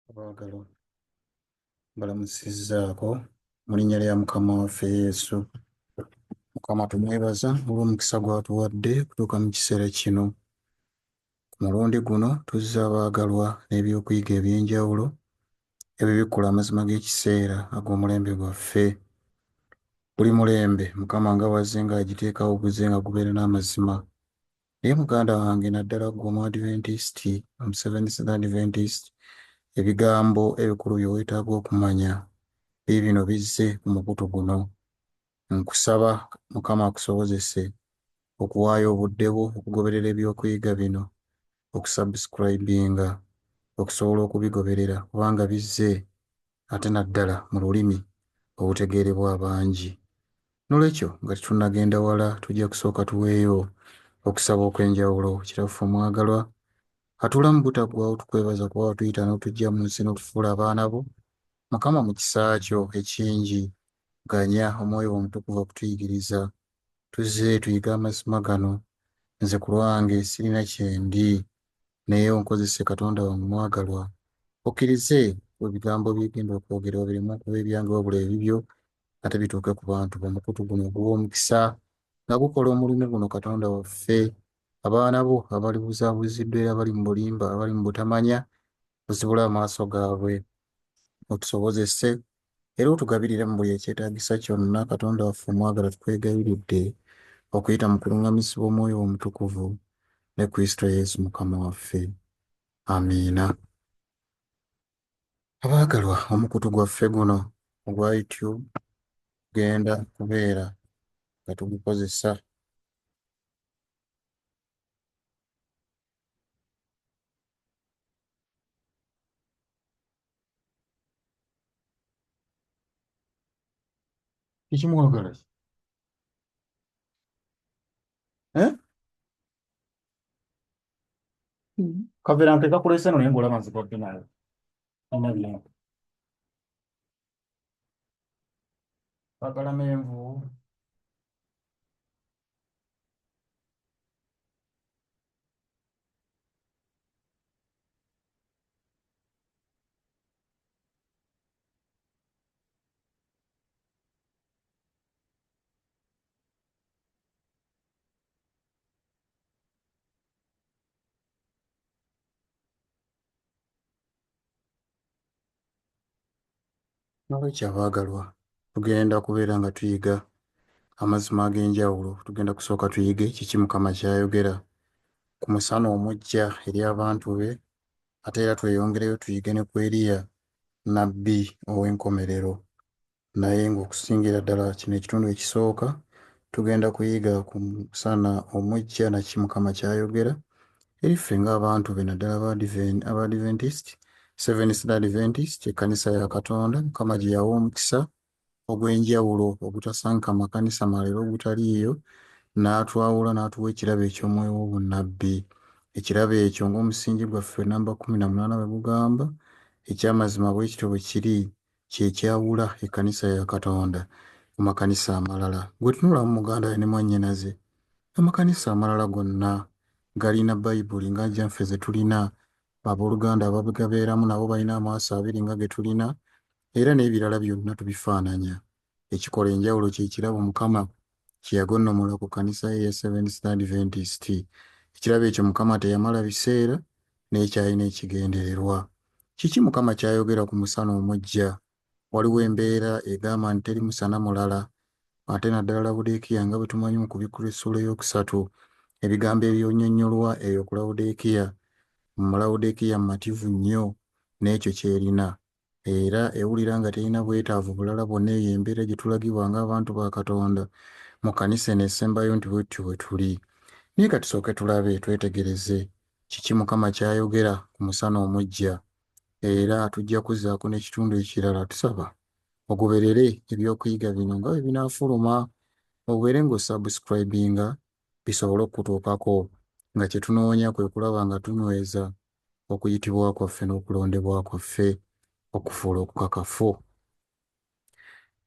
Abaagalwa, mbalamusizzaako mu linnya lya Mukama waffe Yesu. Mukama tumwebaza olw'omukisa gw'atuwadde okutuuka mu kiseera kino. Ku mulundi guno tuzze abaagalwa n'ebyokuyiga eby'enjawulo ebibikkula amazima g'ekiseera ag'omulembe gwaffe. Buli mulembe Mukama nga bw'azze ng'agiteekawo guzze nga gubeera n'amazima. Naye muganda wange naddala ggwe Omuadventist, Omuseventh Day Adventist, ebigambo ebikulu bye weetaaga okumanya biibino bizze ku mukutu guno. Nkusaba Mukama akusobozese okuwaayo obudde bwo okugoberera ebyokuyiga bino, okusubscribinga okusobola okubigoberera kubanga bizze ate naddala mu lulimi olutegeerebwa abangi. Nolwekyo nga tetunnagenda wala tujja kusooka tuweeyo okusaba okw'enjawulo. Kitaffe omwagalwa atuula mu butaggwaawo tukwebaza kuba watuyita n'otuggya mu nsi n'otufuula abaana bo. Mukama mu kisa kyo ekingi ganya omwoyo wo omutukuvu okutuyigiriza. Tuzze tuyige amazima gano. Nze ku lwange sirina kyendi naye onkozese Katonda wange omwagalwa. Okkirize ebigambo byegenda okwogerwa bireme okuba ebyange wabula ebibyo ate bituuke ku bantu b'omukutu guno oguwa omukisa nga gukola omulimu guno Katonda waffe. Abaana bo abali buzaabuziddwa era abali mu bulimba, abali mu butamanya, ozibule amaaso gaabwe otusobozese era otugabirire mu buli ekyetaagisa kyonna. Katonda waffe omwagala tukwegayiridde okuyita mu kuluŋŋamizibwa Omwoyo wo Omutukuvu ne Kristo Yesu Mukama waffe. Amiina. Abaagalwa, omukutu gwaffe guno ogwa YouTube tugenda kubeera nga tugukozesa Kiki mwagala? Eh? Kaveera nke kakulese no naye ng'olaba nzibadde nayo. Alina byange. Bagala menvu. Nolwekyo abaagalwa, tugenda kubeera nga tuyiga amazima ag'enjawulo. Tugenda kusooka tuyige kiki Mukama ky'ayogera ku musana omuggya eri abantu be, ate era tweyongereyo tuyige ne ku Eriya nnabbi ow'enkomerero. Naye ng'okusingira ddala kino ekitundu ekisooka tugenda kuyiga ku musana omuggya na ki Mukama ky'ayogera eri ffe ng'abantu be naddala Abadventist, Seventh Day Adventist, ekkanisa ya Katonda Mukama gye yawa omukisa ogw'enjawulo ogutasangika mu makanisa malala era ogutaliiyo, n'atwawula n'atuwa ekirabo eky'omwoyo w'obunnabbi. Ekirabo ekyo ng'omusingi gwaffe namba 18 bwe gugamba, eky'amazima bwe kityo bwe kiri, kye kyawula ekkanisa ya Katonda ku makanisa amalala. Gwe tunulamu muganda we ne mwannyinaze, amakanisa amalala gonna galina Bayibuli nga gyaffe ze tulina, abooluganda abagabeeramu nabo balina amaaso abiri nga ge tulina, era n'ebirala byonna tubifaananya. Ekikola enjawulo kye kirabo Mukama kye yagonnomola ku kkanisa ye eya Seventh Day Adventist. Ekirabo ekyo Mukama teyamala biseera, naye kyalina ekigendererwa. Kiki Mukama ky'ayogera ku musana omuggya? Waliwo embeera egamba nti teri musana mulala, ate naddala Lawodikiya nga bwe tumanyi mu Kubikkulwa essuula ey'okusatu, ebigambo ebyonyonnyolwa eyo ku Lawodikiya. Lawodikiya mumativu nnyo n'ekyo ky'erina. Era ewulira nga terina bwetaavu bulala bwonna eyo embeera gye tulagibwa ng'abantu ba Katonda mu kkanisa eno esembayo nti bwe tutyo bwe tuli. Naye ka tusooke tulabe twetegereze kiki Mukama ky'ayogera ku musana omuggya. Era tujja kuzzaako n'ekitundu ekirala. Tusaba ogoberere ebyokuyiga bino nga bwe binaafuluma, obeere ng'osubscribinga bisobole okukutuukako nga kye tunoonya kwe kulaba nga tunyweza okuyitibwa kwaffe n'okulondebwa kwaffe okufuula okukakafu.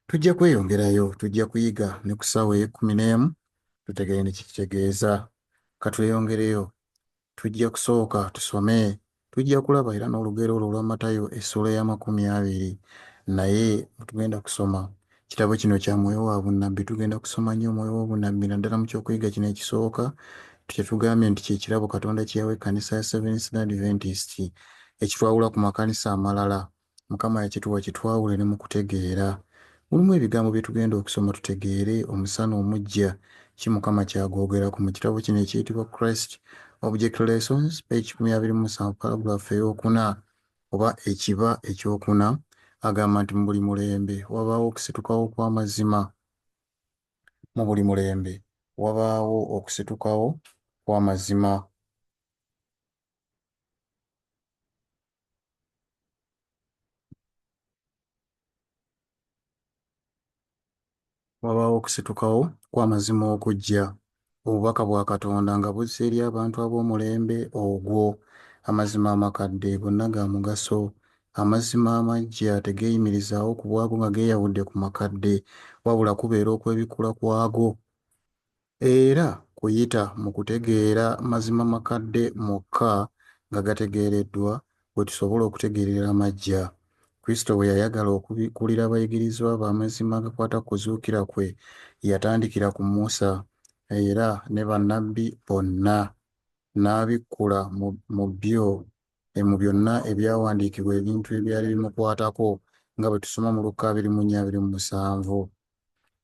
Tujja kweyongerayo, tujja kuyiga ne ku ssaawa ey'ekkumi n'emu tutegeere ne kikitegeeza. Ka tweyongereyo. Tujja kusooka tusome, Tujja kulaba era n'olugero olwo olwa Matayo essuula ey'amakumi abiri, naye tugenda kusoma kitabo kino kya mwoyo wa bunnabbi. Tugenda kusoma nnyo omwoyo w'obunnabbi, naddala mu kyokuyiga kino ekisooka kye tugambye nti kye kirabo Katonda kye yawa ekkanisa ya Seventh Day Adventist ekitwawula ku makanisa amalala. Mukama yakituwa kitwawule ne mu kutegeera. Mulimu ebigambo bye tugenda okusoma tutegeere omusana omuggya ki Mukama ky'agwogerako mu kitabo kino ekiyitibwa Christ Object Lessons, page 127, paragraph ey'okuna oba ekiba ekyokuna, agamba nti mu buli mulembe wabaawo okusitukawo kw'amazima. Mu buli mulembe wabaawo okusitukawo kw'amazima. Wabaawo okusitukawo kw'amazima okujja. Obubaka bwa Katonda nga buzze eri abantu ab'omulembe ogwo. Amazima amakadde gonna ga mugaso. Amazima amaggya tegeeyimirizaawo ku bwago nga geeyawudde ku makadde, wabula kubeera okwebikkula kwago. Era kuyita mu kutegeera mazima makadde mwokka nga gategeereddwa we tusobola okutegeerera amaggya. Kristo bwe yayagala okubikkulira abayigirizwa be amazima agakwata ku kuzuukira kwe, yatandikira ku Musa era ne bannabbi bonna, n'abikkula mu byo mu byonna ebyawandiikibwa ebintu ebyali bimukwatako, nga bwe tusoma mu Lukka 24:27.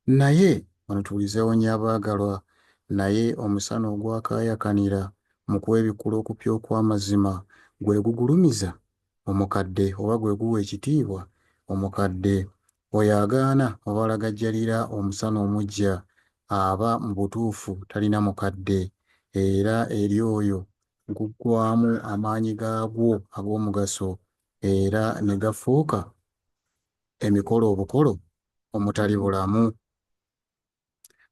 Naye wano tuwulizeewo nnyo abaagalwa, naye omusana ogwakaayakanira mu kwebikkula okupya okw'amazima gwe gugulumiza omukadde oba gwe guwa ekitiibwa omukadde. Oyo agaana oba alagajjalira omusana omuggya aba mu butuufu talina mukadde, era eri oyo guggwaamu amaanyi gaagwo ag'omugaso era ne gafuuka emikolo obukolo omutali bulamu.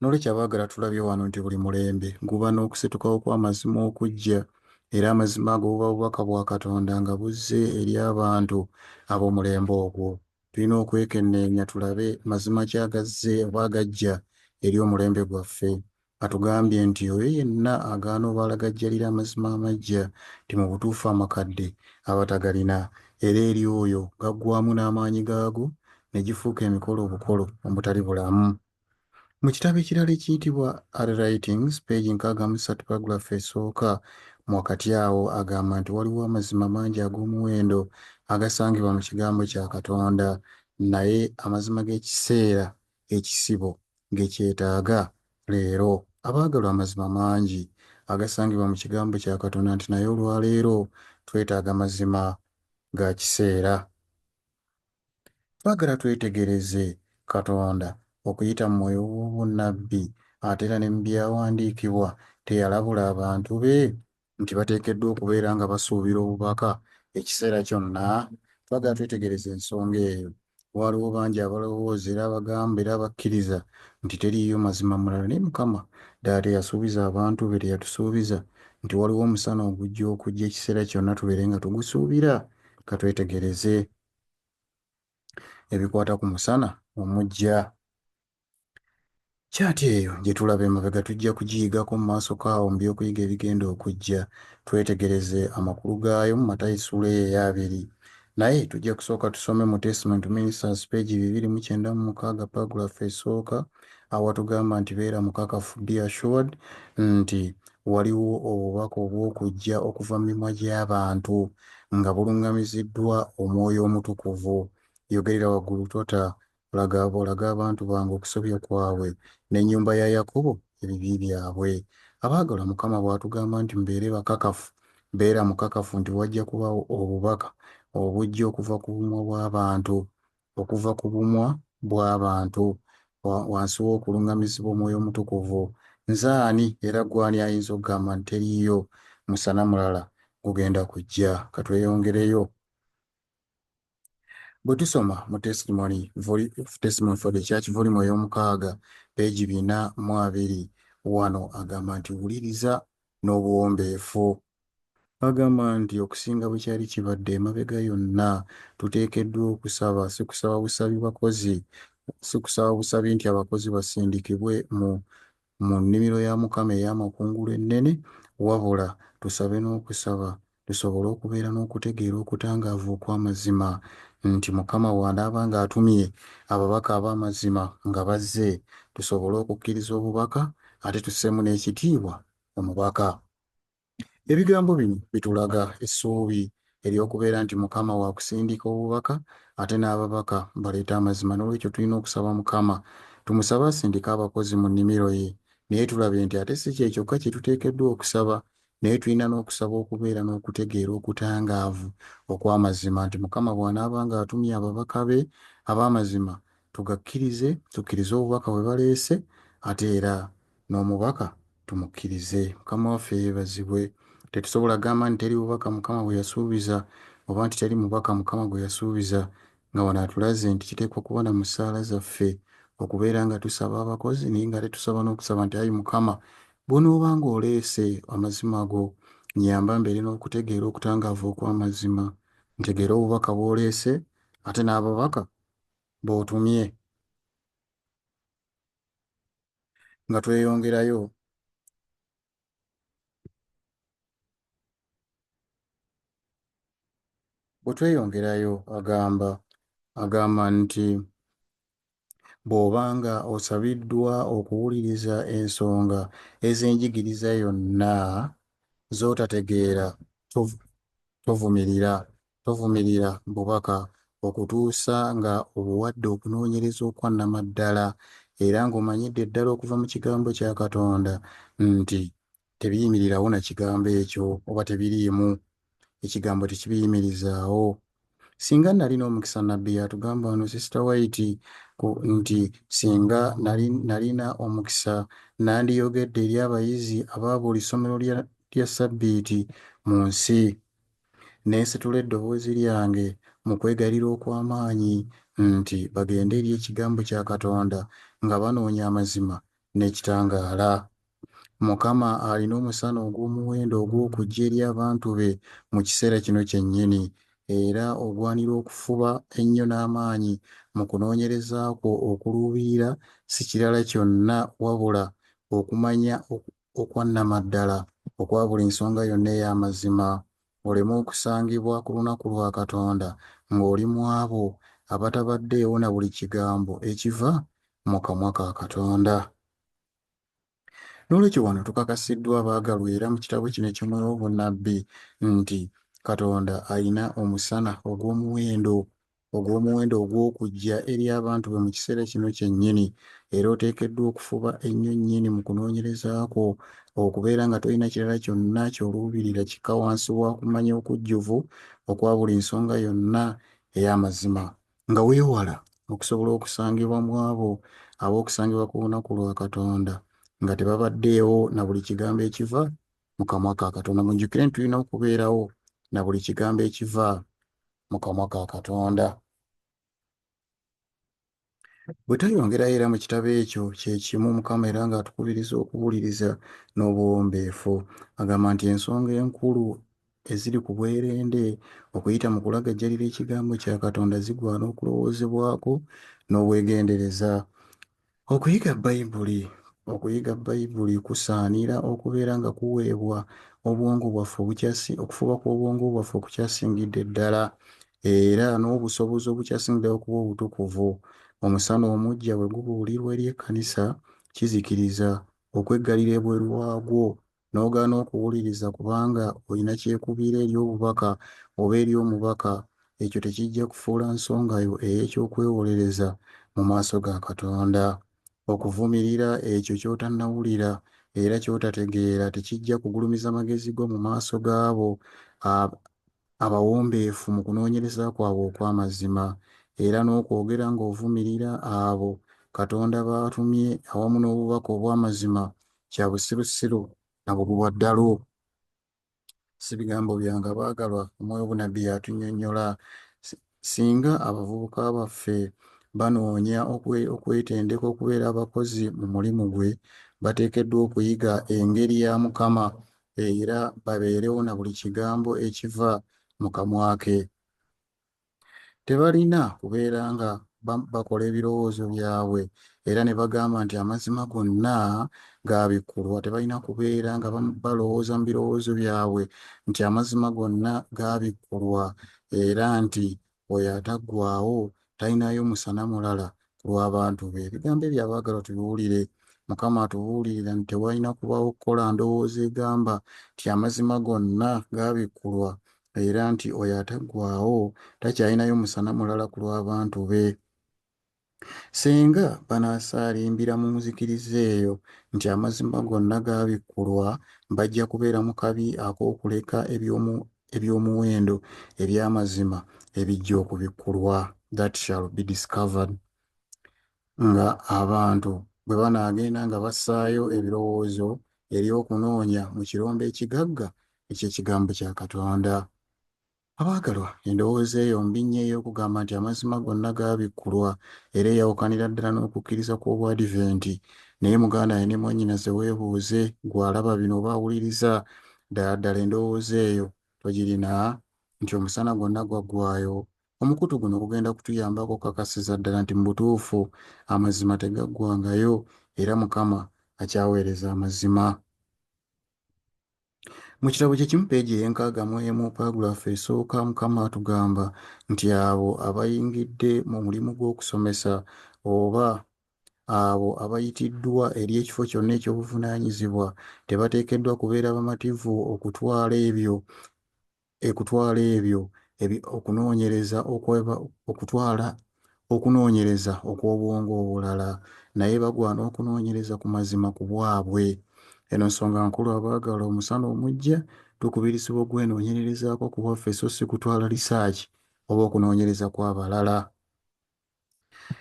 N'olwekyo abaagala, tulabye wano nti buli mulembe guba n'okusitukawo kw'amazima okujja, era amazima ago buba bubaka bwa Katonda nga buzze eri abantu ab'omulembe ogwo. Tulina okwekenneenya tulabe mazima ki agazze oba agajja eri omulembe gwaffe. Atugambye nti oyo yenna agaana oba alagajjalira amazima amaggya nti mu butuufu amakadde aba tagalina, era eri oyo gaggwaamu n'amaanyi gaago ne gifuuka emikolo obukolo omutali bulamu. Mu kitabo ekirala ekiyitibwa Early Writings, page 63, paragraph esooka, wakati awo agamba nti waliwo amazima mangi ag'omuwendo agasangibwa mu kigambo kya Katonda, naye amazima g'ekiseera ekisibo ge kyetaaga leero. Abaagalwa, amazima mangi agasangibwa mu kigambo kya Katonda nti naye olwaleero twetaaga mazima ga kiseera. Twagala twetegereze Katonda okuyita mu mwoyo w'obunnabbi ate era ne mu byawandiikibwa teyalabula abantu be nti bateekeddwa okubeera nga basuubira obubaka ekiseera kyonna. Twagala twetegereze ensonga eyo. Waliwo bangi abalowooza era abagamba era abakkiriza nti teriiyo mazima mulala, naye Mukama ddala teyasuubiza abantu be, teyatusuubiza nti waliwo omusana ogujja okujja ekiseera kyonna tubeere nga tugusuubira. Ka twetegereze ebikwata ku musana omuggya. Chart eyo gye tulaba emabega tujja kugiyigako mu maaso kaawo mu by'okuyiga ebigenda okujja, twetegereze amakulu gaayo mu Matayo essuula eyo ey'abiri. Naye tujja kusooka tusome mu Testament to Ministers, page 296, paragraph esooka, awatugamba nti beera mukakafu, be assured, nti waliwo obubaka obw'okujja okuva mu mimwa gy'abantu nga buluŋŋamiziddwa Omwoyo Omutukuvu. Yogerera waggulu, tota, olaga olaga abantu bange okusobya kwabwe n'ennyumba ya Yakobo ebibi byabwe. Abaagalwa, Mukama bw'atugamba nti mubeere bakakafu, beera mukakafu nti wajja kubaawo obubaka obujja okuva ku bumwa bw'abantu, okuva ku bumwa bw'abantu wansi w'okuluŋŋamizibwa Omwoyo Omutukuvu. Nze ani era ggwe ani ayinza okugamba nti teriiyo musana mulala gugenda kujja? Ka tweyongereyo. Bwe tusoma mu Testimony for the Church, volume ey'omukaaga, page 420, wano agamba nti wuliriza n'obuwombeefu. Agamba nti okusinga bwe kyali kibadde emabega yonna, tuteekeddwa okusaba, si kusaba busabi bakozi, si kusaba busabi nti abakozi basindikibwe mu nnimiro ya Mukama ey'amakungulu ennene, wabula tusabe n'okusaba. tusobole okubeera n'okutegeera okutangaavu okw'amazima nti Mukama bw'anaaba ng'atumye ababaka ab'amazima nga bazze, tusobole okukkiriza obubaka ate tusseemu n'ekitiibwa omubaka. Ebigambo bino bitulaga essuubi ery'okubeera nti Mukama wa kusindika obubaka ate n'ababaka baleete amazima. N'olwekyo tulina okusaba Mukama, tumusabe asindike abakozi mu nnimiro ye. Naye tulabe nti ate si kye kyokka kye tuteekeddwa okusaba, naye tulina n'okusaba okubeera n'okutegeera okutangaavu okw'amazima nti Mukama bw'anaaba ng'atumye ababaka be ab'amazima, tugakkirize, tukkirize obubaka bwe baleese ate era n'omubaka tumukkirize. Mukama waffe yeebazibwe. Tetusobola gamba nti teri bubaka Mukama bwe yasuubiza oba nti teri mubaka Mukama gwe yasuubiza, nga wano atulaze nti kiteekwa kuba na mu ssaala zaffe okubeera nga tusaba abakozi, naye nga ate tusaba n'okusaba nti ayi Mukama, bw'onooba ng'oleese amazima go, nnyamba mbeere n'okutegeera okutangaavu okw'amazima, ntegeere obubaka bw'oleese ate n'ababaka b'otumye. Nga tweyongerayo, bwe tweyongerayo agamba nti bw'obanga osabiddwa okuwuliriza ensonga ez'enjigiriza yonna z'otategeera, tovumirira bubaka okutuusa nga obuwadde okunoonyereza okwa nnamaddala era ng'omanyidde ddala okuva mu kigambo kya Katonda nti tebiyimirirawo na kigambo ekyo oba tebiriimu, ekigambo tekibiyimirizaawo. Singa nalina omukisa, Nabbi yatugamba wano Sister White nti singa nalina omukisa nandiyogedde eri abayizi aba buli ssomero lya ssabbiiti mu nsi, ne nsitula eddoboozi lyange mu kwegayirira okw'amaanyi nti bagende eri ekigambo kya Katonda nga banoonya amazima n'ekitangaala. Mukama alina omusana ogw'omuwendo ogw'okujja eri abantu be mu kiseera kino kyennyini, era ogwanira okufuba ennyo n'amaanyi mu kunoonyereza kwo okuluubirira si kirala kyonna wabula okumanya okwa nnamaddala okwa buli nsonga yonna ey'amazima, oleme okusangibwa ku lunaku lwa Katonda ng'oli mu abo abatabaddeewo na buli kigambo ekiva mu kamwa ka Katonda. N'olwekyo wano tukakasiddwa abaagalwa era mu kitabo kino eky'Omwoyo w'obunnabbi nti Katonda alina omusana ogw'omuwendo ogw'okujja eri abantu be mu kiseera kino kyennyini, era oteekeddwa okufuba ennyo nnyini mu kunoonyereza kwo okubeera nga tolina kirala kyonna ky'oluubirira kikka wansi wa kumanya okujjuvu okwa buli nsonga yonna ey'amazima, nga weewala okusobola okusangibwa mu abo ab'okusangibwa ku lunaku lwa Katonda nga tebabaddeewo na buli kigambo ekiva mu kamwa ka Katonda. Mujjukire nti tulina okubeerawo na buli kigambo ekiva mu kamwa ka Katonda. Bwe tweyongerayo era mu kitabo ekyo kye kimu, Mukama era ng'atukubiriza okuwuliriza n'obuwombeefu. Agamba nti ensonga enkulu eziri ku bwerende okuyita mu kulagajjalira ekigambo kya Katonda zigwana okulowoozebwako n'obwegendereza. Okuyiga Bayibuli kusaanira okubeera nga kuweebwa obwongo bwaffe okufuba kw'obwongo bwaffe okukyasingidde ddala era n'obusobozi obukyasingidde okuba obutukuvu. Omusana omuggya bwe gubuulirwa eri ekkanisa, kizikiriza okweggalira ebweru waagwo n'ogaana okuwuliriza kubanga olina kyekubiira eri obubaka oba eri omubaka. Ekyo tekijja kufuula nsonga yo ey'ekyokwewolereza mu maaso ga Katonda. Okuvumirira ekyo ky'otannawulira era ky'otategeera tekijja kugulumiza magezi go mu maaso g'abo abawombeefu mu kunoonyereza kwabwe okw'amazima, era n'okwogera ng'ovumirira abo Katonda b'atumye awamu n'obubaka obw'amazima kya busirusiru na bubi bwa ddalu. Si bigambo byange abaagalwa, Omwoyo w'obunnabbi y'atunnyonnyola. Singa abavubuka baffe banoonya okwetendeka okubeera abakozi mu mulimu gwe, bateekeddwa okuyiga engeri ya Mukama era babeerewo na buli kigambo ekiva mu kamwa ke. Tebalina kubeera nga bakola ebirowoozo byabwe Era ne bagamba nti amazima gonna gaabikkulwa. Tebalina kubeera nga balowooza mu birowoozo byabwe nti amazima gonna gaabikkulwa, era nti oyo ataggwaawo talinayo musana mulala ku lw'abantu be. Ebigambo ebyo abaagalwa tubiwulire. Mukama atubuulirira nti tewalina kubaawo kukola ndowooza egamba nti amazima gonna gaabikkulwa, era nti oyo ataggwaawo takyalinayo musana mulala ku lw'abantu be. Singa banaasaalimbira mu nzikiriza eyo nti amazima gonna gaabikkulwa, bajja kubeera mu kabi ak'okuleka eby'omuwendo eby'amazima ebijja okubikkulwa, that shall be discovered. Nga abantu bwe banaagenda nga bassaayo ebirowoozo eri okunoonya mu kirombe ekigagga eky'ekigambo kya Katonda. Abaagalwa, endowooza eyo mbi nnyo ey'okugamba nti amazima gonna gaabikkulwa era eyawukanira ddala n'okukkiriza kw'Obwadiventi. Naye muganda wange ne mwannyinaze weebuuze, ggwe alaba bino oba awuliriza, ddala ddala endowooza eyo togirina nti omusana gwonna gwaggwaayo? Omukutu guno gugenda kutuyambako okukakasiza ddala nti mu butuufu amazima tegaggwangayo era Mukama akyaweereza amazima. Mu kitabo kye kimu peegi ey'enkaaga mu emu pagulaafu esooka, Mukama atugamba nti abo abayingidde mu mulimu gw'okusomesa oba abo abayitiddwa eri ekifo kyonna eky'obuvunaanyizibwa tebateekeddwa kubeera bamativu okutwala ebyo okutwala okunoonyereza okw'obwongo obulala, naye bagwana okunoonyereza ku mazima ku bwabwe. Eno nsonga nkulu abaagala omusana omuggya tukubirizibwa okwenoonyerezaako ku bwaffe so si kutwala lisaaki oba okunoonyereza kw'abalala.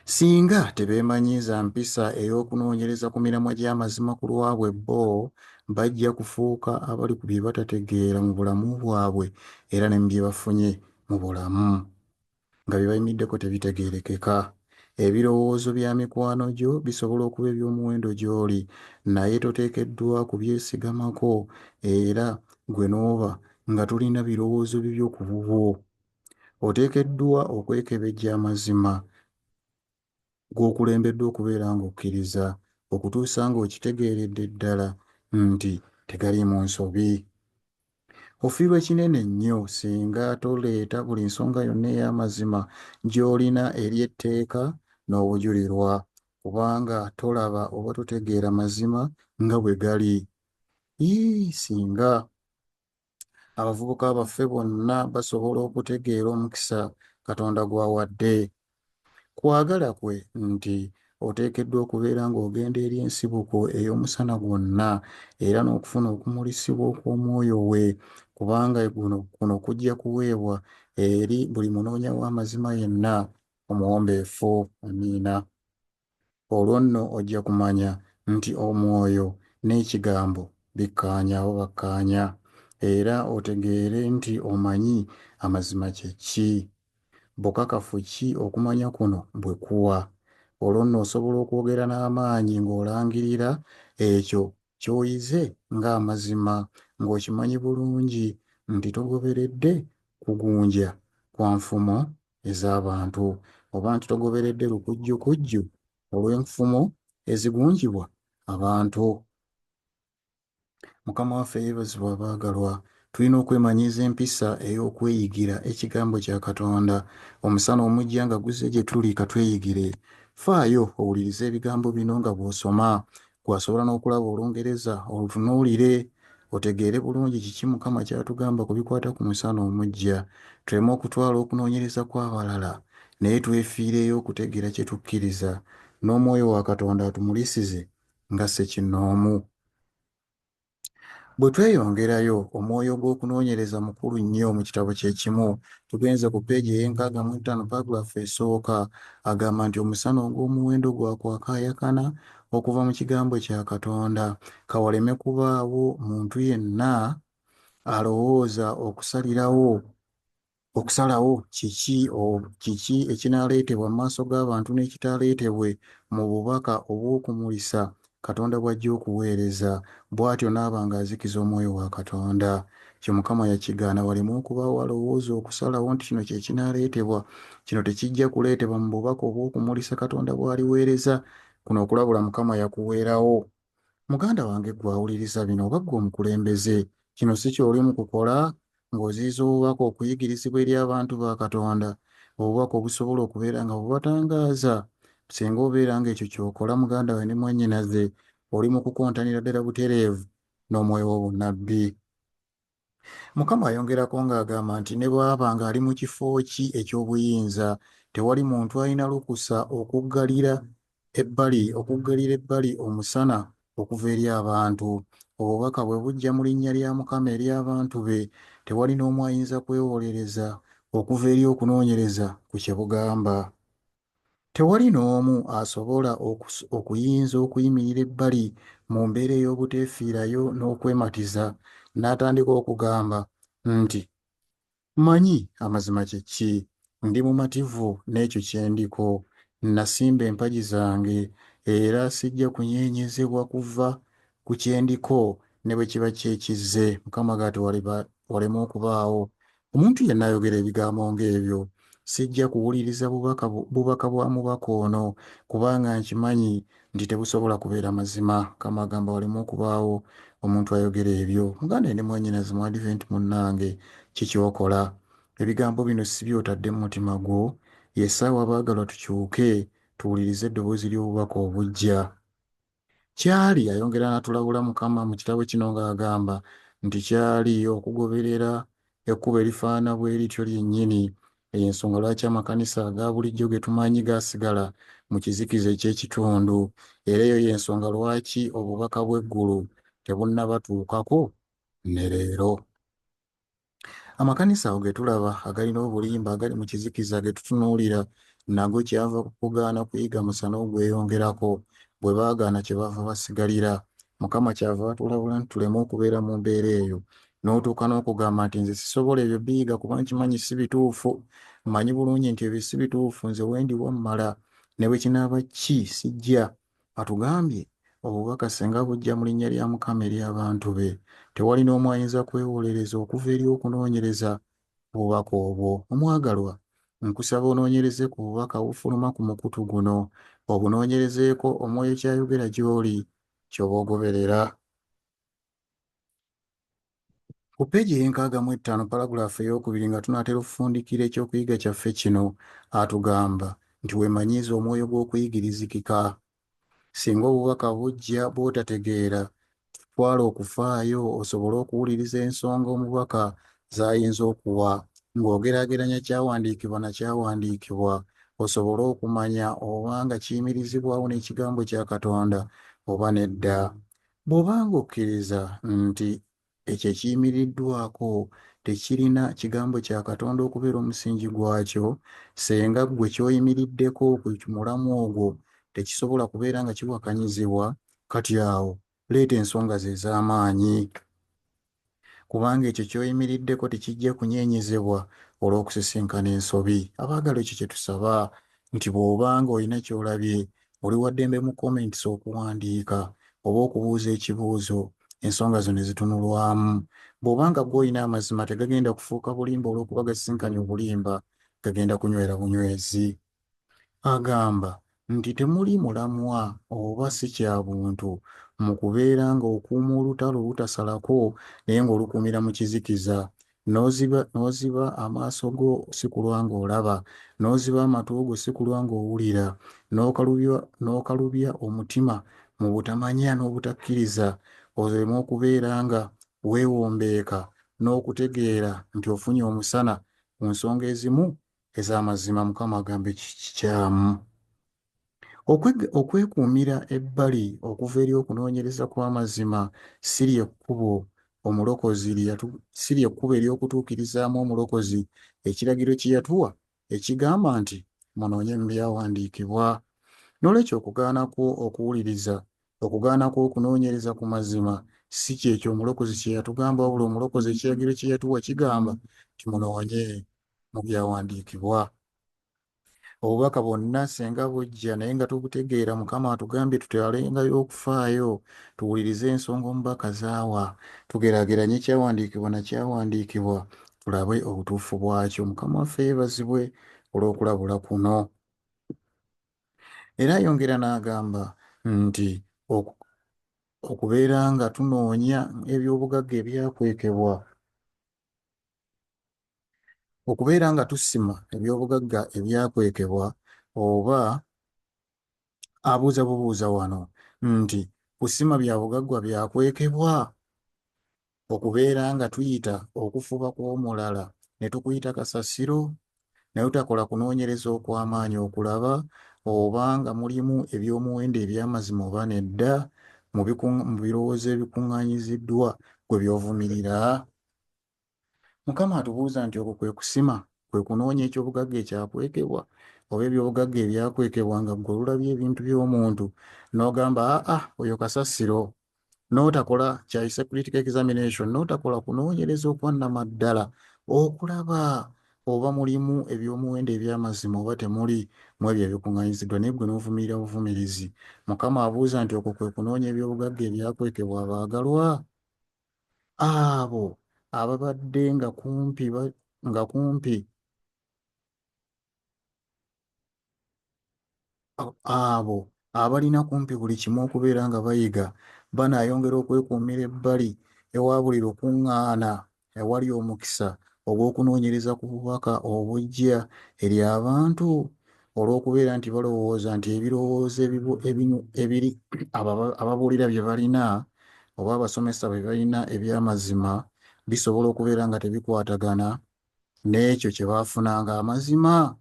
Singa tebeemanyiiza mpisa ey'okunoonyereza ku miramwa gy'amazima ku lwabwe bo, bajja kufuuka abali ku bye batategeera mu bulamu bwabwe era ne mu bye bafunye mu bulamu, nga bye bayimiddeko tebitegeerekeka. Ebirowoozo bya mikwano gyo bisobola okuba eby'omuwendo gy'oli, naye toteekeddwa kubyesigamako era ggwe n'oba nga tolina birowoozo bibyo ku bubwo. Oteekeddwa okwekebejja amazima g'okulembeddwa okubeera ng'okkiriza okutuusa ng'okitegeeredde ddala nti tegaliimu nsobi. Ofiirwa kinene nnyo singa toleeta buli nsonga yonna ey'amazima gy'olina eri etteeka n'obujulirwa, kubanga tolaba oba totegeera mazima nga bwe gali. Yii singa abavubuka baffe bonna basobola okutegeera omukisa Katonda gw'awadde. Kwagala kwe nti oteekeddwa okubeera ng'ogenda eri ensibuko ey'omusana gwonna era n'okufuna okumulisibwa okw'omwoyo we, kubanga kuno kujja kuweebwa eri buli munoonya w'amazima yenna omuwombeefu. Amiina. Olwo nno ojja kumanya nti omwoyo n'ekigambo bikkaanya oba bakkaanya, era otegeere nti omanyi amazima kye ki. Bukakafu ki okumanya kuno bwe kuwa? Olwo nno osobola okwogera n'amaanyi ng'olangirira ekyo ky'oyize ng'amazima, ng'okimanyi bulungi nti togoberedde kugunja kwa nfumo ez'abantu, oba nti togoberedde lukujjukujju olw'enfumo ezigunjibwa abantu. Mukama waffe yeebazibwe abaagalwa. Tulina okwemanyiiza empisa ey'okweyigira ekigambo kya Katonda. Omusana omuggya nga guzze gye tuli, ka tweyigire. Faayo owulirize ebigambo bino nga bw'osoma. Ggwe asobola n'okulaba Olungereza olutunuulire otegeere bulungi kiki Mukama ky'atugamba ku bikwata ku musana omuggya. Tuleme okutwala okunoonyereza kw'abalala, naye twefiireyo okutegeera kye tukkiriza, n'Omwoyo wa Katonda atumulisize nga ssekinnoomu. Bwe tweyongerayo, omwoyo gw'okunoonyereza mukulu nnyo mu kitabo kye kimu. Tugenze ku peegi ey'enkaaga mu ttaano pagulaafu esooka, agamba nti omusana ogw'omuwendo gwakwakaayakana okuva mu kigambo kya Katonda. Ka waleme kubaawo muntu yenna alowooza okusalawo kiki ekinaaleetebwa mu maaso g'abantu n'ekitaaleetebwe mu bubaka obw'okumulisa Katonda bw'ajja okuweereza, bw'atyo n'aba ng'azikiza Omwoyo wa Katonda. Kyo Mukama yakigaana waleme okubaawo alowooza okusalawo nti kino kye kinaaleetebwa, kino tekijja kuleetebwa mu bubaka obw'okumulisa Katonda bw'aliweereza. Kuno okulabula Mukama yakuweerawo. Muganda wange ggwe awuliriza bino oba ggwe omukulembeze, kino si ky'oli mu kukola ng'oziyiza obubaka okuyigirizibwa eri abantu ba Katonda, obubaka obusobola okubeera nga bubatangaaza? Singa obeera ng'ekyo ky'okola muganda we ne mwannyinaze, oli mu kukontanira ddala butereevu n'omwoyo w'obunnabbi. Mukama ayongerako ng'agamba nti ne bw'aba ng'ali mu kifo ki eky'obuyinza, tewali muntu alina lukusa okuggalira ebbali omusana okuva eri abantu. Obubaka bwe bujja mu linnya lya Mukama eri abantu be, tewali n'omu ayinza kwewolereza okuva eri okunoonyereza ku kye bugamba. Tewali n'omu asobola okuyinza okuyimirira ebbali mu mbeera ey'obuteefiirayo n'okwematiza n'atandika okugamba nti, "Mmanyi amazima kye ki, ndi mumativu n'ekyo kye ndiko, nnasimba empagi zange era sijja kunyeenyezebwa kuva ku kye ndiko ne bwe kiba kyekizze." Mukama gati waleme okubaawo omuntu yenna ayogera ebigambo ng'ebyo. Sijja kuwuliriza bubaka bwa mubaka ono kubanga nkimanyi nti tebusobola kubeera mazima. Mukama agamba waleme okubaawo omuntu ayogera ebyo. Muganda ne mwannyinaze mu Advent munnange, ki ky'okola? Ebigambo bino si by'otadde mu mutima gwo? Ye ssaawa abaagalwa tukyuke tuwulirize eddoboozi ly'obubaka obujja. Kyali ayongera n'atulabula Mukama mu kitabo kino ng'agamba nti kyali okugoberera ekkubo erifaanana bwe lityo lyennyini. Eyo ensonga lwaki amakanisa aga bulijjo ge tumanyi gaasigala mu kizikiza eky'ekitundu. Era eyo y'ensonga lwaki obubaka bw'eggulu tebunnabatuukako ne leero. Amakanisa ago ge tulaba agalina obulimba agali mu kizikiza ge tutunuulira nago kyava ku kugaana kuyiga musana ogweyongerako. Bwe baagaana kye baava basigalira. Mukama kyava atulabula nti tuleme okubeera mu mbeera eyo. N'otuuka n'okugamba nti nze sisobola ebyo biyiga kuba nkimanyi si bituufu. Mmanyi bulungi nti ebyo si bituufu, nze we ndi wammala. Ne bwe kinaaba ki sijja. Atugambye obubaka singa bujja mu linnya lya Mukama eri abantu be, tewali n'omu ayinza kwewolereza okuva eri okunoonyereza ku bubaka obwo. Omwagalwa, nkusaba onoonyereze ku bubaka obufuluma ku mukutu guno, obunoonyerezeeko omwoyo ky'ayogera gy'oli ky'oba ogoberera. Ku peegi ey'enkaaga mu ttaano, palagulaafu eyookubiri, nga tunaatera okufundikira ekyokuyiga kyaffe kino, atugamba nti weemanyiize omwoyo gw'okuyigirizikika. Singa obubaka bujja bw'otategeera, twala okufaayo osobole okuwuliriza ensonga omubaka z'ayinza okuwa ng'ogeraageranya kyawandiikibwa na kyawandiikibwa osobole okumanya oba nga kiyimirizibwawo n'ekigambo kya Katonda oba nedda. Bw'oba ng'okkiriza nti ekyo ekiyimiriddwako tekirina kigambo kya Katonda okubeera omusingi gwakyo, singa ggwe ky'oyimiriddeko ku mulamwa ogwo tekisobola kubeera nga kiwakanyizibwa, kati awo leeta ensonga zo ez'amaanyi. Kubanga ekyo ky'oyimiriddeko tekijja kunyeenyezebwa olw'okusisinkana ensobi. Abaagalwa, ekyo kye tusaba nti bw'oba ng'olina ky'olabye, oli wa ddembe mu comments okuwandiika oba okubuuza ekibuuzo, ensonga zo ne zitunulwamu. Bw'oba nga ggwe olina amazima, tegagenda kufuuka bulimba olw'okuba gasisinkanye obulimba, gagenda kunywera bunywezi. Agamba nti temuli mulamwa oba si kya buntu mu kubeera ng'okuuma olutalo olutasalako naye ng'olukuumira mu kizikiza. N'oziba amaaso go si kulwa ng'olaba, n'oziba amatu go si kulwa ng'owulira, n'okalubya omutima mu butamanya n'obutakkiriza, oleme okubeera nga weewombeeka n'okutegeera nti ofunye omusana ku nsonga ezimu ez'amazima. Mukama agamba kikyamu. Okwekuumira ebbali okuva eri okunoonyereza kw'amazima si lye kkubo ery'okutuukirizaamu omulokozi ekiragiro kye yatuwa ekigamba nti munoonye mu byawandiikibwa. Noolwekyo okugaana kwo okuwuliriza, okugaana kwo okunoonyereza ku mazima si kyekyo omulokozi kye yatugamba, wabula omulokozi ekiragiro kye yatuwa kigamba nti munoonye mu byawandiikibwa. Obubaka bwonna singa bujja naye nga tubutegeera, Mukama atugambye tutwalengayo okufaayo, tuwulirize ensonga omubaka z'awa, tugeraageranye kyawandiikibwa na kyawandiikibwa, tulabe obutuufu bwakyo. Mukama waffe yeebazibwe olw'okulabula kuno. Era ayongera n'agamba nti okubeera nga tunoonya eby'obugagga ebyakwekebwa, okubeera nga tusima eby'obugagga ebyakwekebwa, oba abuuza bubuuza wano nti kusima bya bugagga byakwekebwa, okubeera nga tuyita okufuba kw'omulala ne tukuyita kasasiro, naye otakola kunoonyereza okw'amaanyi okulaba oba nga mulimu eby'omuwendo eby'amazima oba nedda mu birowoozo ebikuŋŋaanyiziddwa gwe by'ovumirira. Mukama atubuuza nti okwo kwe kusima, kwe kunoonya eky'obugagga ekyakwekebwa oba eby'obugagga ebyakwekebwa, nga ggwe olulabye ebintu by'omuntu n'ogamba aa oyo kasasiro, n'otakola kyayise critical examination, n'otakola kunoonyereza okwannamaddala okulaba oba mulimu eby'omuwendo eby'amazima oba temuli mu ebyo ebikuŋŋaanyiziddwa, naye ggwe n'ovumirira buvumirizi. Mukama abuuza nti okwo kwe kunoonya eby'obugagga ebyakwekebwa abaagalwa, abo ababadde nga kumpi abo abalina kumpi buli kimu okubeera nga bayiga banaayongera okwekuumira ebbali ewa buli lukuŋŋaana ewali omukisa ogw'okunoonyereza ku bubaka obujja eri abantu, olw'okubeera nti balowooza nti ebirowoozo ebiri ababuulira bye balina oba abasomesa bye balina eby'amazima bisobola okubeera nga tebikwatagana n'ekyo kye baafunanga amazima.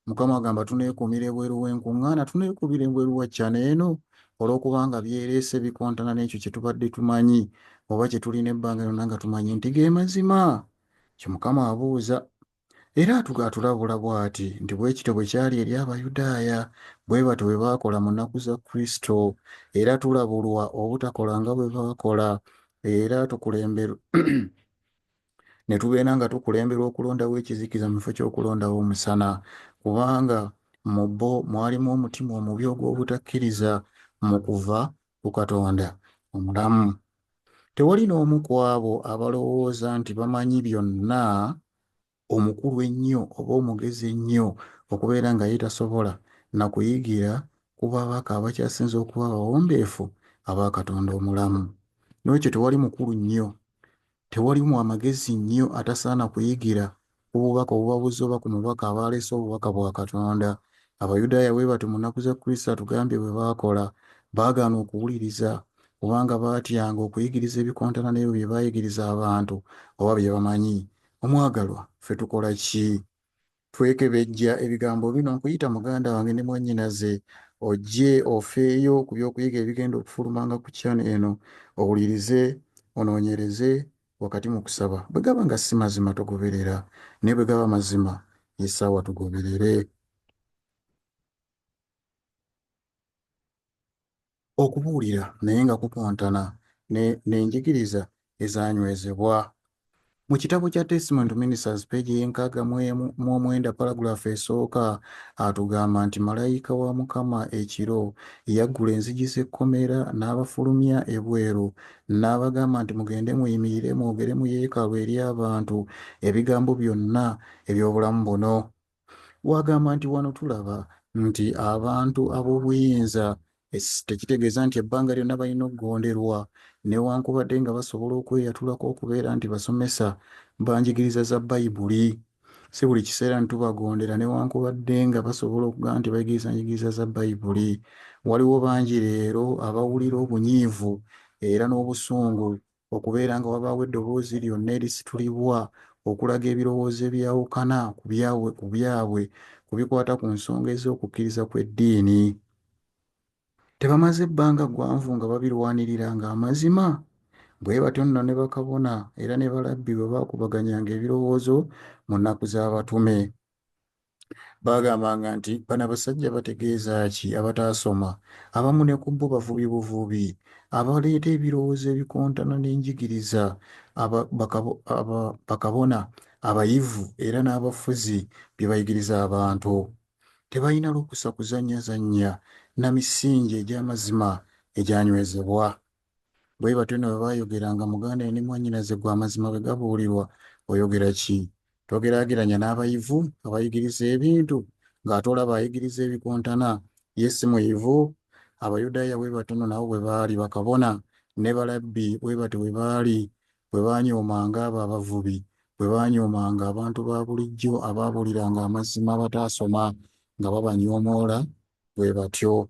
Mukama agamba tuneekuumira ebweru w'enkuŋŋaana, tuneekubira ebweru wa channel eno olw'okubanga byereese bikontana n'ekyo kye tubadde tumanyi oba kye tulina ebbanga lyonna nga tumanyi nti ge mazima. Kye Mukama abuuza. Era atulabula bw'ati nti bwe kityo bwe kyali eri Abayudaaya, bwe batyo bwe baakola mu nnaku za Kristo. Era tulabulwa obutakola nga bwe baakola, era tukulemberwa ne tubeera nga tukulemberwa okulondawo ekizikiza mu kifo ky'okulondawo omusana, kubanga mu bo mwalimu omutima omubi ogw'obutakkiriza mu kuva ku Katonda omulamu. Tewali n'omu ku abo abalowooza nti bamanyi byonna, omukulu ennyo oba omugezi ennyo okubeera nga ye tasobola na kuyigira ku babaka abakyasinze okuba abawombeefu aba Katonda omulamu. N'olwekyo tewali mukulu nnyo, tewali mu amagezi nnyo atasaana kuyigira ku bubaka obuba buzze oba ku mubaka aba aleese obubaka bwa Katonda. Abayudaaya bwe batyo mu nnaku za Kristo atugambye bwe baakola, baagaana okuwuliriza kubanga baatyanga okuyigiriza ebikontana n'ebyo bye baayigiriza abantu oba bye bamanyi. Omwagalwa, ffe tukola ki? Twekebejja ebigambo bino nkuyita muganda wange ne mwannyinaze, ojje ofeeyo ku by'okuyiga ebigenda okufulumanga ku channel eno, owulirize, onoonyereze wakati mu kusaba. Bwe gaba nga si mazima togoberera, naye bwe gaba mazima ye ssaawa tugoberere. Okubuulira naye nga kukontana n'enjigiriza ezanywezebwa. Mu kitabo kya Testimony to Ministers page y'enkaaga mu omwenda paragraph esooka atugamba nti malayika wa Mukama ekiro yaggula enzigi z'ekkomera n'abafulumya ebweru n'abagamba nti mugende muyimirire mwogere mu yeekaalu eri abantu ebigambo byonna eby'obulamu buno. Wagamba nti wano tulaba nti abantu ab'obuyinza tekitegeeza nti ebbanga lyonna balina okugonderwa, newankubadde nga basobola okweyatulako okubeera nti basomesa banjigiriza za Bayibuli. Si buli kiseera nti tubagondera newankubadde nga basobola okugamba nti bayigiriza njigiriza za Bayibuli. Waliwo bangi leero abawulira obunyiivu era n'obusungu okubeera nga wabaawo eddoboozi lyonna erisitulibwa okulaga ebirowoozo ebyawukana ku byabwe ku bikwata ku nsonga ez'okukkiriza kw'eddiini. Tebamaze bbanga ggwanvu nga babirwanirira ng'amazima? Bwe batyo nno ne bakabona era ne balabbi bwe baakubaganyanga ebirowoozo mu nnaku z'abatume. Baagambanga nti bano abasajja bategeeza ki abataasoma, abamu ne ku bo bavubi buvubi, abaleeta ebirowoozo ebikontana n'enjigiriza, bakabona abayivu era n'abafuzi bye bayigiriza abantu. Tebalina lukusa kuzannyazannya na misingi egy'amazima egyanywezebwa. Bwe batyo nno bwe baayogeranga, muganda ne mwannyinaze ggwe amazima bwe gabuulirwa oyogera ki? Togeraageranya n'abayivu abayigiriza ebintu ng'ate olaba ayigiriza ebikontana Ye si muyivu? Abayudaaya bwe batyo nno nabo bwe baali, bakabona ne balabbi bwe batyo bwe baali, bwe baanyoomanga abo abavubi, bwe baanyoomanga abantu ba bulijjo abaabuuliranga amazima abataasoma, nga babanyoomoola bwe batyo.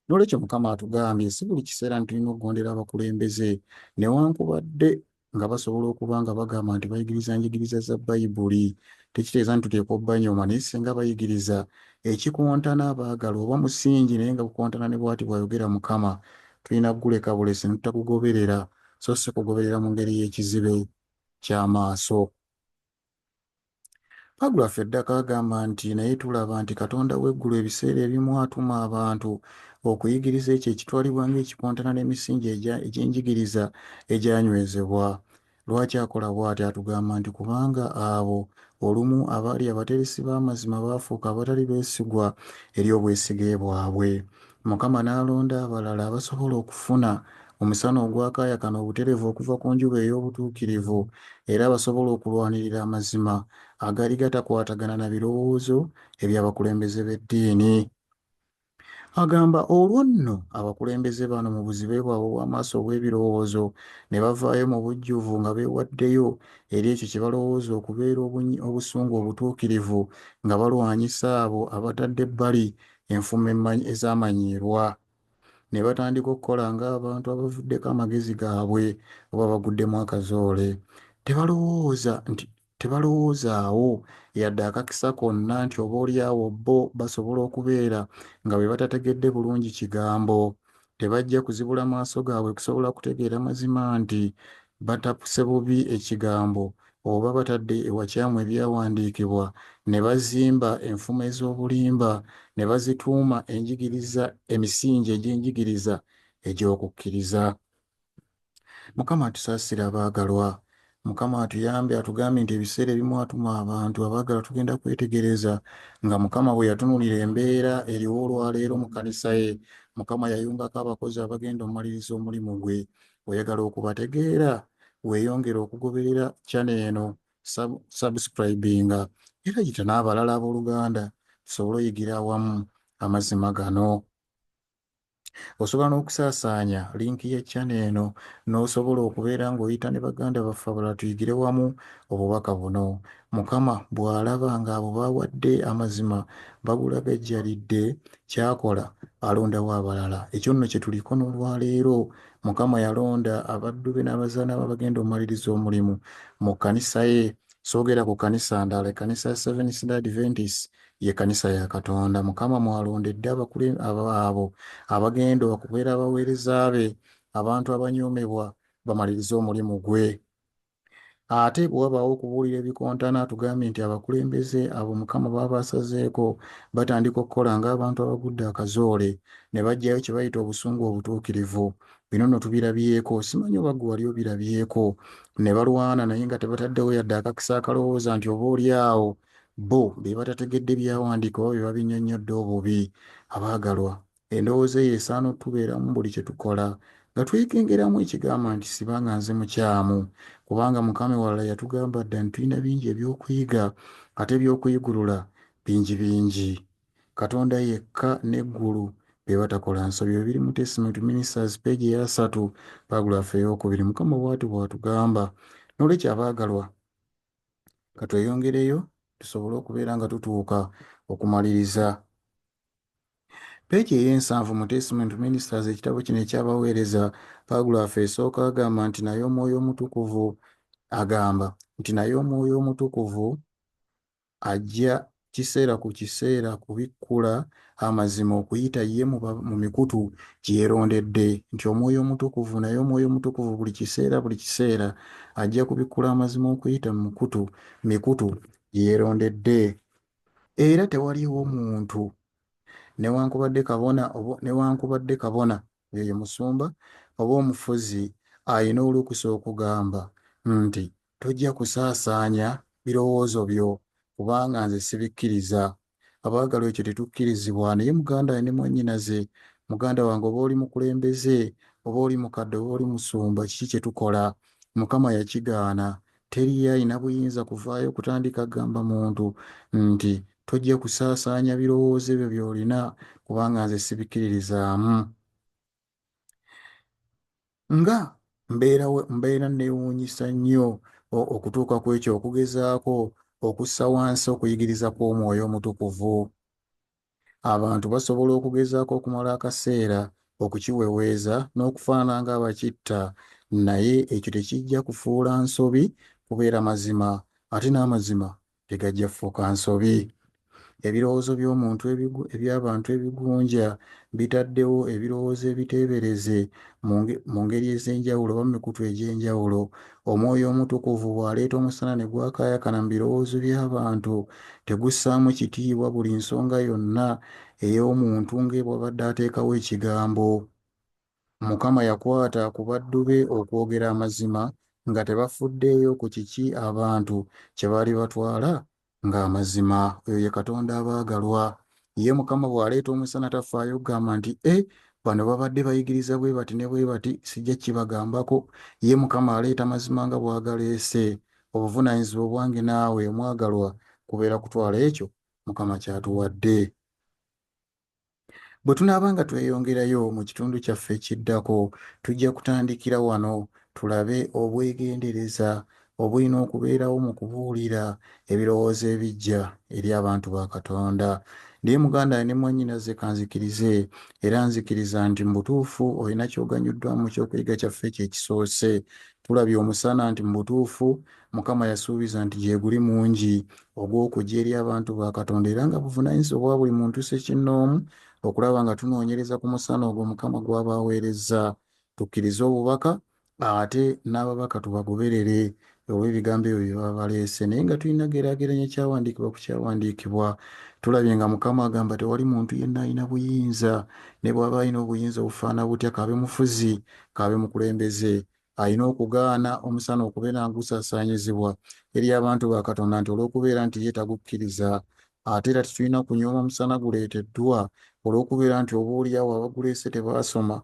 N'olwekyo Mukama atugambye si buli kiseera nti tulina okugondera abakulembeze, newankubadde nga basobola okuba nga bagamba nti bayigiriza njigiriza za Bayibuli, tekitegeeza nti tuteekwa okubanyooma, naye singa bayigiriza ekikontana abaagala oba musingi naye nga gukontana ne bw'ati bw'ayogera Mukama, tulina kuguleka bulesi ne tutagugoberera, so si kugoberera mu ngeri y'ekizibe ky'amaaso. Pagulafu eddako agamba nti, Naye tulaba nti Katonda w'eggulu ebiseera ebimu atuma abantu okuyigiriza ekyo ekitwalibwa ng'ekikontana n'emisingi egy'enjigiriza egyanywezebwa. Lwaki akola bw'atyo? Atugamba nti kubanga abo olumu abaali abateresi b'amazima baafuuka abatali beesigwa eri obwesige bwabwe. Mukama n'alonda abalala abasobola okufuna omusana ogwakaayakana obutereevu okuva ku njuba ey'obutuukirivu era abasobola okulwanirira amazima agaali gatakwatagana na birowoozo eby'abakulembeze b'eddiini. Agamba, olwo nno abakulembeze bano mu buzibe bwabwe obw'amaaso obw'ebirowoozo ne bavaayo mu bujjuvu nga beewaddeyo eri ekyo kye balowooza okubeera obusungu obutuukirivu nga balwanyisa abo abatadde ebbali enfumo ezaamanyiirwa. Ne batandika okukola ng'abantu abavuddeko amagezi gaabwe oba baguddemu akazoole. Tebalowooza nti tebalowoozaawo yadde akakisa konna nti ob'olyawo bo basobola okubeera nga be batategedde bulungi Kigambo. Tebajja kuzibula maaso gaabwe kusobola kutegeera mazima nti batapuse bubi Ekigambo oba batadde ewakyamu Ebyawandiikibwa ne bazimba enfumo ez'obulimba ne bazituuma enjigiriza emisingi egy'enjigiriza egy'okukkiriza. Mukama atusaasire abaagalwa. Mukama atuyambe atugambye nti ebiseera ebimu atuma abantu abaagalwa tugenda kwetegereza nga Mukama bwe yatunuulira embeera eriwo olwaleero mu kkanisa ye. Mukama yayungako abakozi abagenda omumaliriza omulimu gwe. Oyagala okubategeera? Weeyongere okugoberera channel eno, subscribinga era yita n'abalala abooluganda tusobole oyigira awamu amazima gano. Osobola n'okusaasaanya linki ya channel eno n'osobola okubeera ng'oyita ne baganda baffe abalala tuyigire wamu obubaka buno. Mukama bw'alaba ng'abo b'awadde amazima bagulagajjalidde, ky'akola alondawo abalala. Ekyo nno kye tuliko n'olwaleero. Mukama yalonda abaddu be n'abazaana be abagenda omumaliriza omulimu mu kkanisa ye. Soogera ku kkanisa ndala, ekkanisa ya Seventh Day Adventist ye kkanisa ya Katonda. Mukama mw'alondedde abo abagenda okubeera abaweereza be, abantu abanyoomebwa bamalirize omulimu gwe. Ate bwe wabaawo okubuulira ebikontana, atugambye nti abakulembeze abo Mukama b'aba asazeeko batandika okukola ng'abantu abagudde akazoole ne baggyayo kye bayita obusungu obutuukirivu. Bino nno tubirabyeko, simanyi oba ggwe wali obirabyeko, ne balwana naye nga tebataddewo yadde akakisa akalowooza nti oba oli awo bo be batategedde byawandiikibwa oba be babinnyonnyodde obubi. Abaagalwa, endowooza eyo esaana otubeeramu buli kye tukola, nga twekengeramu ekigamba nti siba nga nze mukyamu, kubanga Mukama ewalala yatugamba dda nti tulina bingi eby'okuyiga, ate eby'okuyigulula bingi bingi. Katonda yekka n'eggulu be batakola nsobi. Ebyo biri mu Testament Ministers, page eyasatu, pagulaafu eyookubiri. Mukama bw'atyo bw'atugamba. N'olwekyo abaagalwa, ka tweyongereyo tusobole okubeera nga tutuuka okumaliriza. Peegi ey'ensanvu mu Testament Ministers, ekitabo kino eky'abaweereza, pagulaafu esooka agamba nti naye Omwoyo Omutukuvu agamba nti naye Omwoyo Omutukuvu ajja kiseera ku kiseera kubikkula amazima okuyita ye mu mikutu gye yeerondedde, nti Omwoyo Omutukuvu, naye Omwoyo Omutukuvu buli kiseera buli kiseera ajja kubikkula amazima okuyita mu mikutu gye yeerondedde. Era tewaliiwo muntu newankubadde kabona oba newankubadde kabona oyo ye musumba oba omufuzi alina olukusa okugamba nti tojja kusaasaanya birowoozo byo kubanga nze sibikkiriza. Abaagalwa ekyo tetukkirizibwa naye muganda wange ne mwannyinaze, muganda wange oba oli mukulembeze oba oli mukadde oba oli musumba kiki kye tukola? Mukama yakigaana. Teriyo alina buyinza kuvaayo kutandika kugamba muntu nti Tojja kusaasaanya birowoozo ebyo by'olina kubanga nze sibikkiririzaamu. Nga mbeera mbeera nneewuunyisa nnyo okutuuka ku ekyo okugezaako okussa wansi okuyigiriza kw'Omwoyo Omutukuvu. Abantu basobola okugezaako okumala akaseera okukiweweeza n'okufaanana ng'abakitta, naye ekyo tekijja kufuula nsobi kubeera mazima, ate n'amazima tegajja kufuuka nsobi. Ebirowoozo by'omuntu eby'abantu ebigunja bitaddewo ebirowoozo ebiteebereze mu ngeri ez'enjawulo oba mu mikutu egy'enjawulo. Omwoyo Omutukuvu bw'aleeta omusana ne gwakaayakana mu birowoozo by'abantu, tegussaamu kitiibwa buli nsonga yonna ey'omuntu ng'ebwabadde ateekawo ekigambo. Mukama yakwata ku baddu be okwogera amazima nga tebafuddeeyo ku kiki abantu kye baali batwala ng'amazima. Oyo ye Katonda abaagalwa. Ye Mukama bw'aleeta omusana tafaayo kugamba nti, E, bano babadde bayigiriza bwe bati ne bwe bati, sijja kibagambako. Ye Mukama aleeta mazima nga bw'agaleese. Obuvunaanyizibwa obwange naawe omwagalwa kubeera kutwala ekyo Mukama ky'atuwadde. Bwe tunaaba nga tweyongerayo mu kitundu kyaffe ekiddako, tujja kutandikira wano tulabe obwegendereza obulina okubeerawo mu kubuulira ebirowoozo ebiggya eri abantu ba Katonda. Naye muganda wange ne mwannyinaze ka nzikirize era nzikiriza nti mu butuufu olina ky'oganyuddwamu mu ky'okuyiga kyaffe ekyo ekisoose. Tulabye omusana nti mu butuufu Mukama yasuubiza nti gyeguli mungi ogw'okujja eri abantu ba Katonda era nga buvunaanyizibwa bwa buli muntu ssekinnoomu okulaba nga tunoonyereza ku musana ogwo Mukama gw'aba aweerezza. Tukkirize obubaka ate n'ababaka tubagoberere olw'ebigambo ebyo bye baba baleese naye nga tulina geraageranya kyawandiikibwa ku kyawandiikibwa. Tulabye nga Mukama agamba tewali muntu yenna alina buyinza ne bw'aba alina obuyinza obufaana butya k'abe mufuzi k'abe mukulembeze alina okugaana omusana okubeera nga gusaasaanyizibwa eri abantu ba Katonda nti olw'okubeera nti ye tagukkiriza. Ate era tetulina kunyooma musana guleeteddwa olw'okubeera nti oboolyawo abaguleese tebaasoma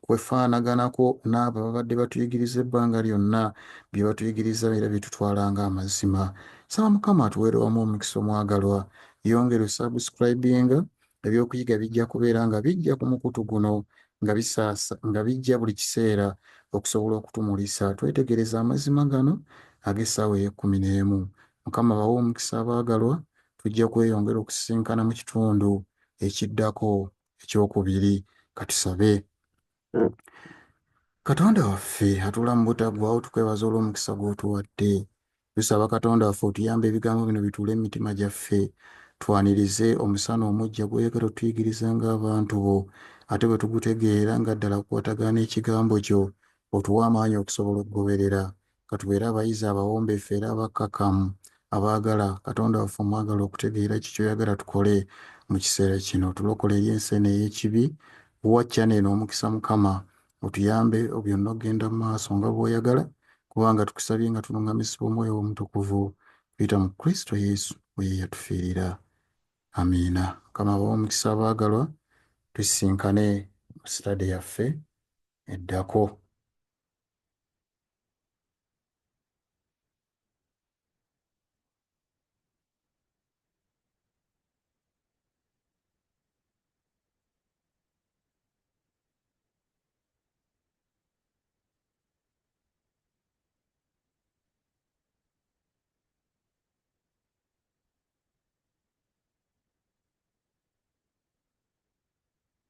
kwefaanaganako n'abo ababadde batuyigiriza ebbanga lyonna bye batuyigiriza era bye tutwala ng'amazima. Nsaba Mukama atuweere wamu omukisa omwagalwa. Yongera osubscribinga Ebyokuyiga bijja kubeera nga bijja ku mukutu guno nga bisaasa nga bijja buli kiseera okusobola okutumulisa twetegereze amazima gano ag'essaawa ey'ekkumi n'emu. Mukama abawe omukisa abaagalwa, tujja kweyongera okusisinkana mu kitundu ekiddako eky'okubiri. Katusabe. Katonda waffe atuula mu butaggwaawo tukwebaza olw'omukisa gw'otuwadde. Tusaba Katonda waffe otuyambe ebigambo bino bituule mu mitima gyaffe. Twanirize omusana omuggya gw'oyagala otuyigiriza ng'abantu bo ate bwe tugutegeera nga ddala gukwatagana n'ekigambo kyo otuwe amaanyi okusobola okugoberera. Ka tubeere abayizi abawombeefu era abakkakkamu, abaagala Katonda waffe omwagalwa okutegeera ki ky'oyagala tukole mu kiseera kino. Tulokole eri ensi eno ey'ekibi. Wa channel eno omukisa Mukama, otuyambe byonna okugenda mu maaso nga bw'oyagala, kubanga tukusabye nga tuluŋŋamizibwa Omwoyo wo Omutukuvu, kuyita mu Kristo Yesu oyo eyatufiirira. Amiina. Mukama abawe omukisa abaagalwa, tusisinkane mu study yaffe eddako.